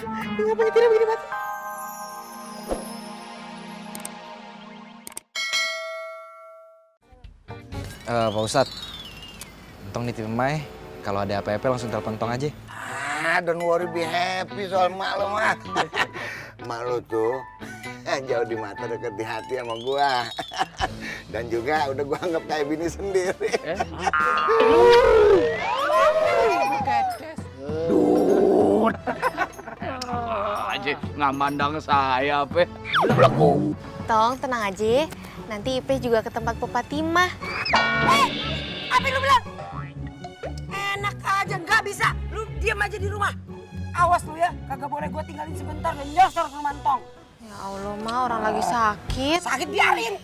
Ngapa nyetirnya begini mati? Pak Ustadz, Tong nitip Mai, kalau ada apa-apa langsung telepon Tong aja. Don't worry, be happy soal mak lo mah. Mak lo tuh jauh di mata deket di hati sama gua. Dan juga udah gua anggap kayak bini sendiri. Aja nggak mandang saya, pe. Tong, tenang aja. Nanti Ipe juga ke tempat Popatimah. Apa yang lu bilang? Enak aja, nggak bisa. Lu diam aja di rumah. Awas lu ya, kagak boleh gue tinggalin sebentar dan nyosor ke rumah Tong. Ya Allah, Ma, orang lagi sakit. Sakit biarin.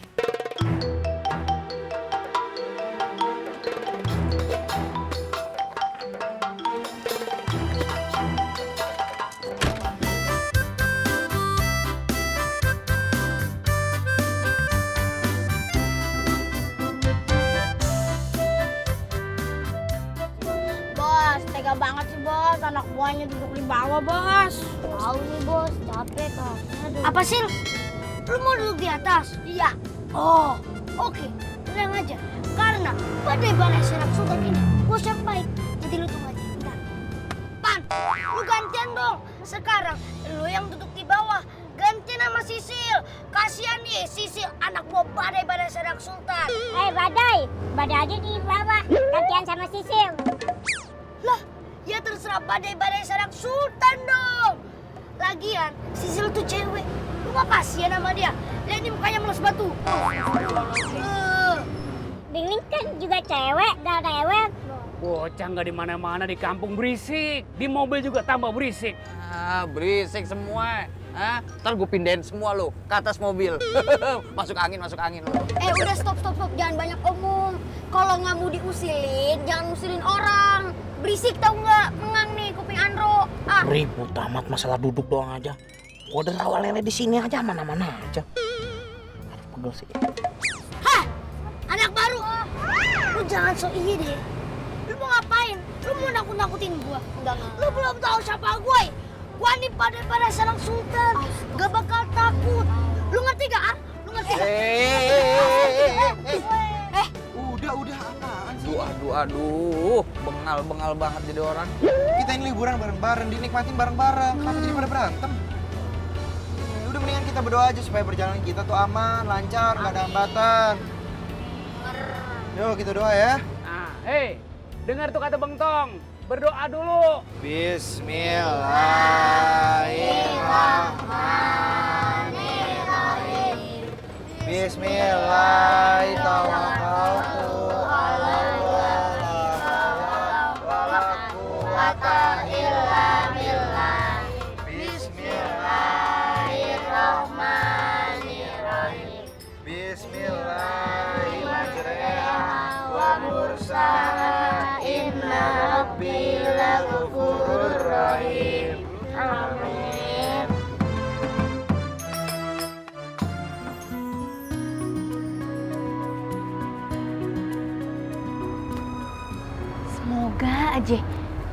Bos, tega banget sih bos, anak buahnya duduk di bawah bos. Tahu nih bos, capek kok. Apa sih? Lu mau duduk di atas? Iya. Oh, oke. Tenang aja, karena badai-badai Sanak Sultan ini bos yang baik. Jadi lu tunggu aja, bentar. Pan, lu gantian dong. Sekarang lu yang duduk di bawah, gantian sama Sisil. Kasian nih Sisil, anak buah badai-badai Sanak Sultan. Badai aja di bawah, gantian sama Sisil. Lah, ya terserah badai-badai Sanak Sultan dong. Lagian, Sisil tuh cewek. Lu gak kasihan sama dia? Lihat nih mukanya meles batu. Dingling kan juga cewek, gak rewel. Bocah nggak di mana-mana di kampung berisik, di mobil juga tambah berisik. Berisik semua. Ntar gue pindahin semua lo ke atas mobil. Masuk angin lo. Udah stop. Jangan banyak omong. Kalau nggak mau diusilin, jangan usilin orang. Berisik tau nggak? Mengang nih kuping Andro. Ribut amat masalah duduk doang aja. Gua udah rawa lele di sini aja, mana-mana aja. Pegel sih. Hah? Anak baru? Lu jangan so iya deh. Lu mau ngapain? Lu mau nakut-nakutin gua? Enggak. Lu belum tahu siapa gue. Gua nih pada Sanak Sultan. Gak bakal takut. Lu ngerti gak? Lu ngerti gak? Udah apaan sih? Aduh. Bengal banget jadi orang. Kita ini liburan bareng-bareng, dinikmatin bareng-bareng. Kenapa jadi pada berantem? Udah mendingan kita berdoa aja supaya perjalanan kita tuh aman, lancar, nggak ada hambatan. Yuk kita doa ya. Dengar tuh kata Bang Tong, berdoa dulu. Bismillahirrahmanirrahim. Bismillahirrahmanirrahim. Amin. Semoga aja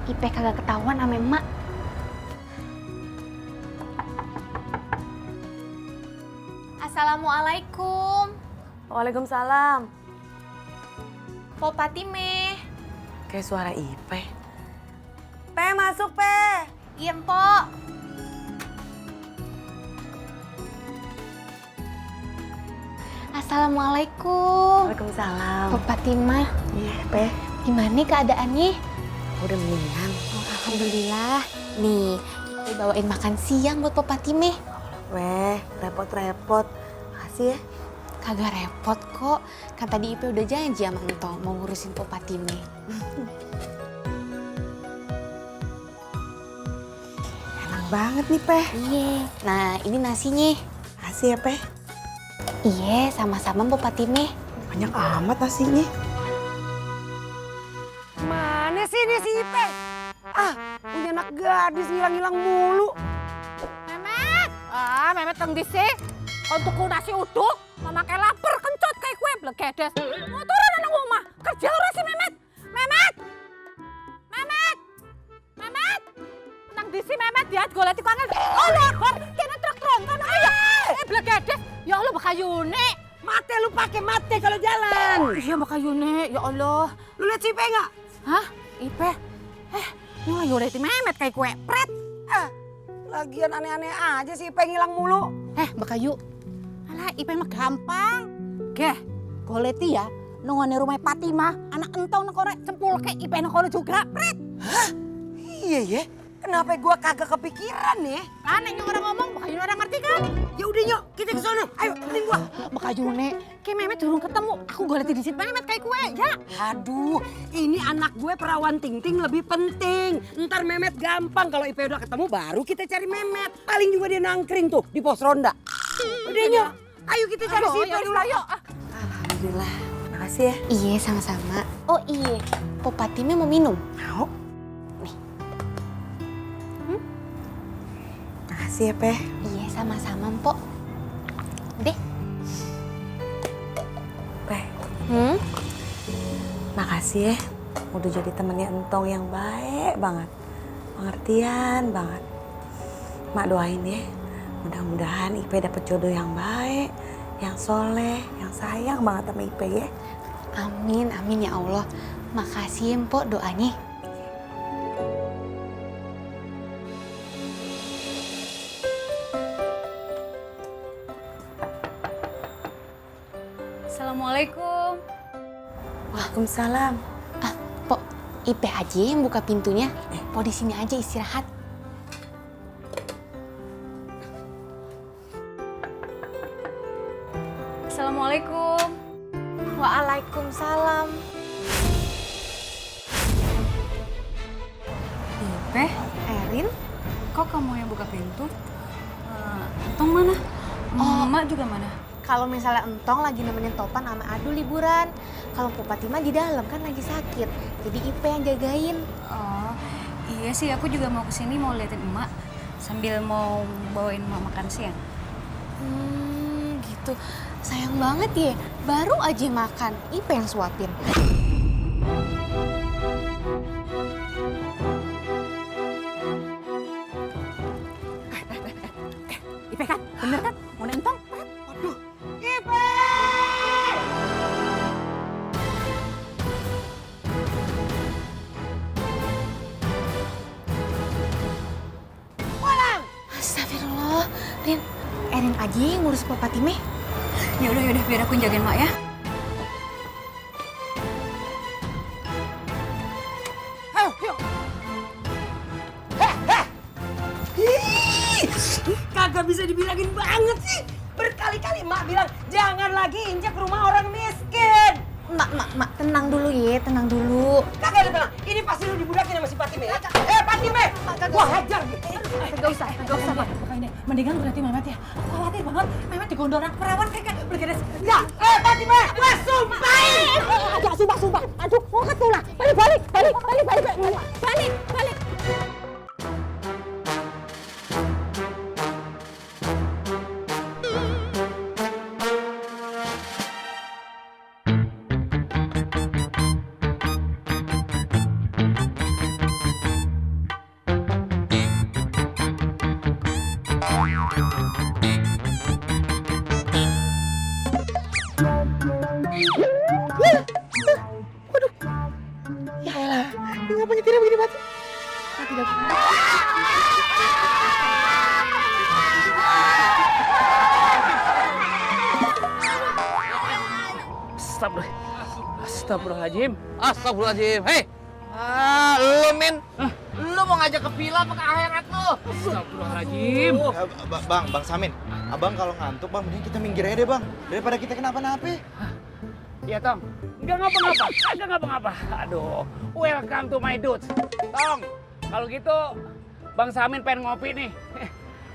Ipe kagak ketahuan sama emak. Assalamualaikum. Waalaikumsalam. Popatime. Kayak suara Ipe. Pe, masuk Pe. Iya, Mpok. Assalamualaikum. Waalaikumsalam. Popatimah. Iya, Pe. Gimana keadaannya? Udah mendingan. Oh, alhamdulillah. Nih, Ipe bawain makan siang buat Popatime. Weh, repot-repot. Makasih ya. Kagak repot kok. Kan tadi Ipe udah janji sama Entong mau ngurusin Popatime. Enak banget nih, Pe. Iya. Nah, ini nasinya. Makasih ya, Pe. Iya, sama-sama Popatime. Banyak amat nasinya. Mana sih ini si Ipe? Punya anak gadis ngilang-ngilang mulu. Memet teng disi. Untuk nasi uduk, memakai lapar kencot kayak kue blegedes. Motoran anak omah, kerja ora si Memet. Memet. Nang di si Memet dia goleti kangen. Allah Akbar, kena truk tronton ayo. Blegedes. Ya Allah Bakayune. Mate lu pakai mate kalau jalan. Iya Bakayune, ya Allah. Lu lihat si Ipe nggak? Hah? Ipe? Ini ngayoleti Memet kayak kue pret. Lagian aneh-aneh aja si Ipe ngilang mulu. Bakayu. Alah, Ipe mah gampang. Geh, goleti ya. Nongone rumah Fatimah, anak entong nekore cempul ke Ipe nekore juga. Pret. Iya ya. Kenapa gua kagak kepikiran nih? Aneh yang orang ngomong, Bakayu orang ngerti kan? Ya udah nyok, kita ke sono. Ayo, ikutin gua. Bakayune, kayak Memet durung ketemu. Aku goleti di situ Memet kayak kue, ya. Aduh, ini anak gue perawan ting-ting lebih penting. Ntar Memet gampang, kalau Ipe udah ketemu baru kita cari Memet. Paling juga dia nangkring tuh di pos ronda. Udah nyok, ayo kita cari si Ipe dulu. Ayo. Alhamdulillah, makasih ya. Iya, sama-sama. Oh iya, Po Patime mau minum? Mau? Makasih ya, Pe. Iya, sama-sama, Mpok. Deh. Pe, makasih ya. Udah jadi temennya Entong yang baik banget. Pengertian banget. Mak doain ya. Mudah-mudahan Ipe dapet jodoh yang baik, yang soleh, yang sayang banget sama Ipe ya. Amin, amin ya Allah. Makasih ya, Mpok, doanya. Assalamualaikum. Waalaikumsalam. Pok, Ipe aja yang buka pintunya. Po di sini aja istirahat. Assalamualaikum. Waalaikumsalam. Ipe, Erin, kok kamu yang buka pintu? Entong mana? Emak juga mana? Kalau misalnya Entong lagi nemenin Topan sama Adu liburan. Kalau Po Patima di dalam kan lagi sakit. Jadi Ipe yang jagain. Oh, iya sih aku juga mau kesini mau liatin emak. Sambil mau bawain emak makan siang. Gitu. Sayang banget ya. Baru aja makan. Ipe yang suapin. Ipe kan? Bener kan? Mau Entong? Astagfirullah. Rin, Erin aja yang ngurus Po Patime. Ya udah biar aku jagain emak ya. Ayo, yuk. Kagak bisa dibilangin banget sih. Berkali-kali Mak bilang jangan lagi injak rumah orang miskin. Mak, tenang dulu ya, tenang dulu. Kagak ada tenang. Ini pasti lu dibudakin sama si Patime ya. Patime, gua hajar gitu. Gak usah, Mak. Mendingan berarti Memet ya. Aku khawatir banget. Memet digondol anak perawan kayak bergedes. Ya, Patime, gua sumpahin. Aduh, sumpah. Aduh, mau ketulah. Balik. Ngapa nyetirnya begini mati? Astagfirullahaladzim. Astagfirullahaladzim. Hei, lu Min, lu mau ngajak ke villa apa ke akhirat lu? Astagfirullahaladzim. Bang Samin, abang kalau ngantuk bang, mending kita minggir aja deh bang, daripada kita kenapa-napa. Iya, Tong. Enggak ngapa-ngapa. Aduh, welcome to my dudes. Tong, kalau gitu Bang Samin pengen ngopi nih.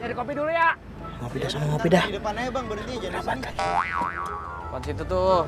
Nyari kopi dulu ya. Ngopi dah. Di depan aja bang, berhenti jangan di sini. Buat situ tuh.